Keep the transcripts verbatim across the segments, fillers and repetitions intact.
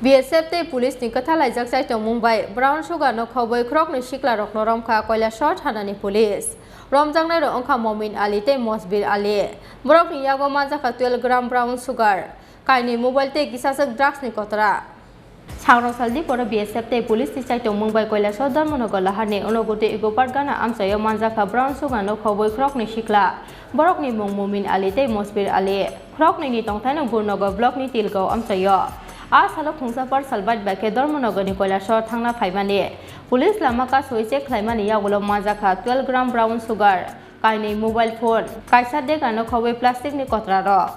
B S F tei police ni kwthalaijak chaitongmung bai brown sugar no khobwi khoroknwi sikla rokno romkha Kailasor thana ni police. Romjaknai rok wngkha Momin Ali tei Mosbir Ali. Borok ni yago manjakha twelve gram brown sugar, kainwi mobile tei kisaswk drugs ni kotra. Sangrong salni poro B S F tei police ni chaitongmung bai Kailasor Dharmanagar Lahar ni Unagoti Eco Park gana amchaio manjakha brown sugar no khobwi khoroknwi sikla. Borok ni mung Momin Ali tei Mosbir Ali. Khoroknwi ni tongthai no Gurnagar block ni Tilgao amchaio. A salo khungsa par sal baid bai khe Dharmanagar ni Kailasor thangna phaimani. Police lama kasui check khlaimani yagulo manjakha twelve gram brown sugar, kainwi mobile phone, kaisa dega no khobwi plastic ni kotra rok.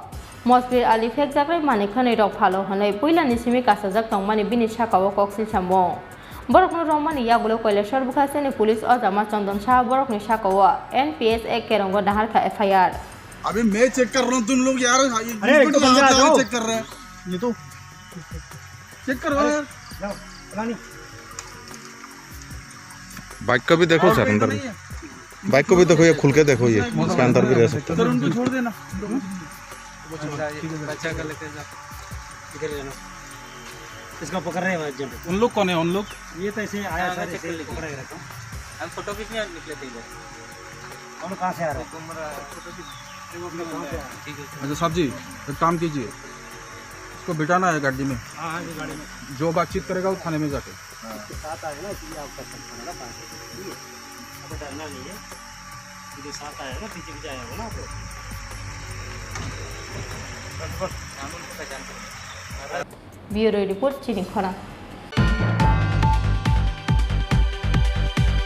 Mosbir Ali phekjaknai manwi khwnwi rok phalo hwnwi puila ni simi kasajak tongmani bini sakao koksil samung. Borokno romani yagulo Kailasor bwkhaseni police o jama Chondon Saha borokni sakao N P S A kerongo naharkha F I R. अभी मैं चेक कर रहा हूँ, तुम लोग यार, ये अरे, इसको एक तो नहीं समझा आता, दो। चेक कर रहे हैं। ये तो चेक करो यार। बाइक का भी देखो सर, अंदर में। बाइक को भी देखो, ये खुल के देखो, ये इसके अंदर भी रह सकता है। सर, उनको छोड़ देना। बच्चा का लेके जा। इधर जाना। इसका पकड़ रहे हैं, एजेंट। उन लोग कौन है, उन लोग? ये तो ऐसे आया, हाँ, सर, ऐसे पकड़ा गया था। हम फोटो खींचने निकले थे इधर। हम लोग कहाँ से आ रहे हैं? अच्छा साहब जी, एक काम कीजिए, इसको बिठाना है गाड़ी में। हाँ, हाँ, ये गाड़ी में। जो बातचीत करेगा वो थाने में जाके। इसके साथ आए ना, इसलिए आपका सब खाना ना पास हो गया, ठीक है? आपको डरना नहीं है, इसके साथ आए ना, पीछे पीछे आया हो ना आप लोग। Bureau Report, Chini Khorang.